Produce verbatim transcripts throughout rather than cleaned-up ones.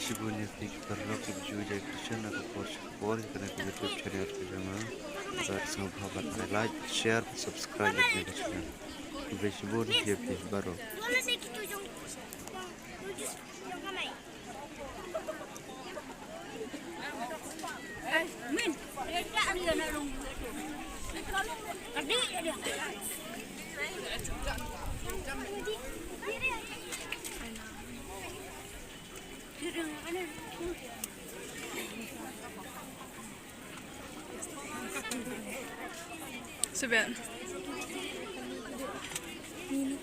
Shibun ïa phi ki paralok kiba ju ïa Christian ha ka por sha ka por ïa kane ka YouTube channel ka jong nga. Bad sngewbha ban like, share, subscribe ïa kane ka channel. Khublei shibun ïa phi baroh. Sebab ini.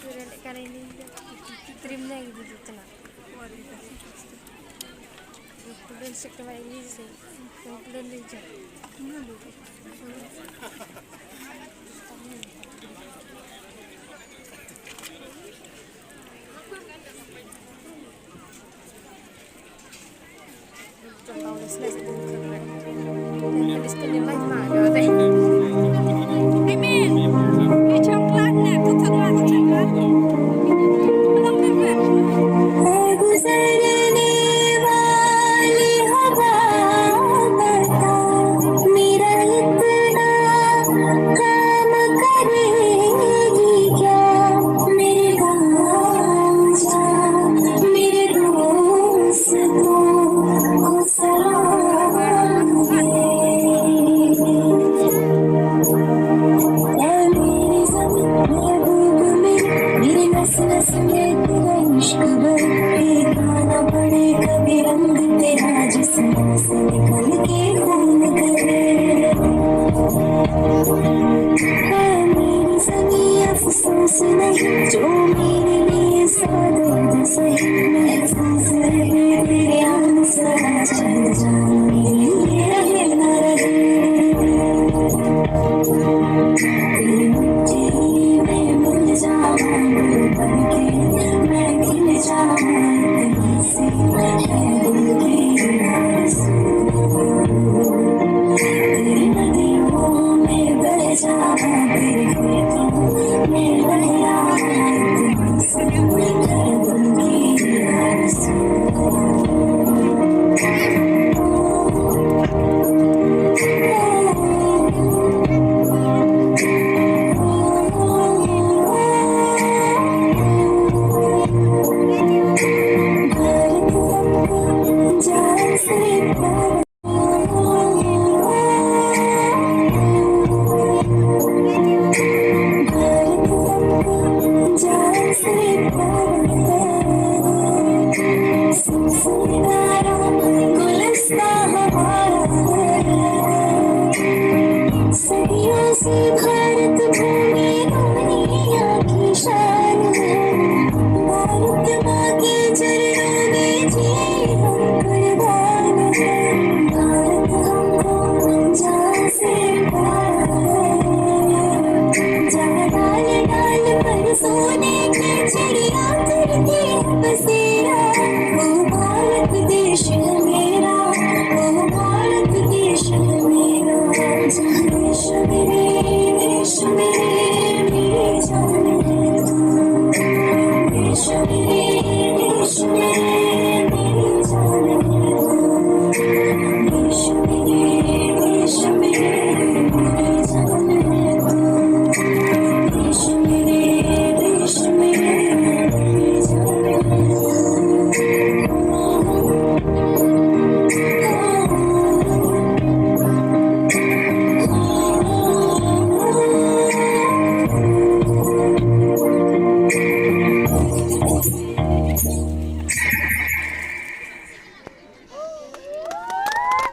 Sudah lek kali ini. Trim lagi gitu tenang. Belum sekali ini sih. Belum lagi.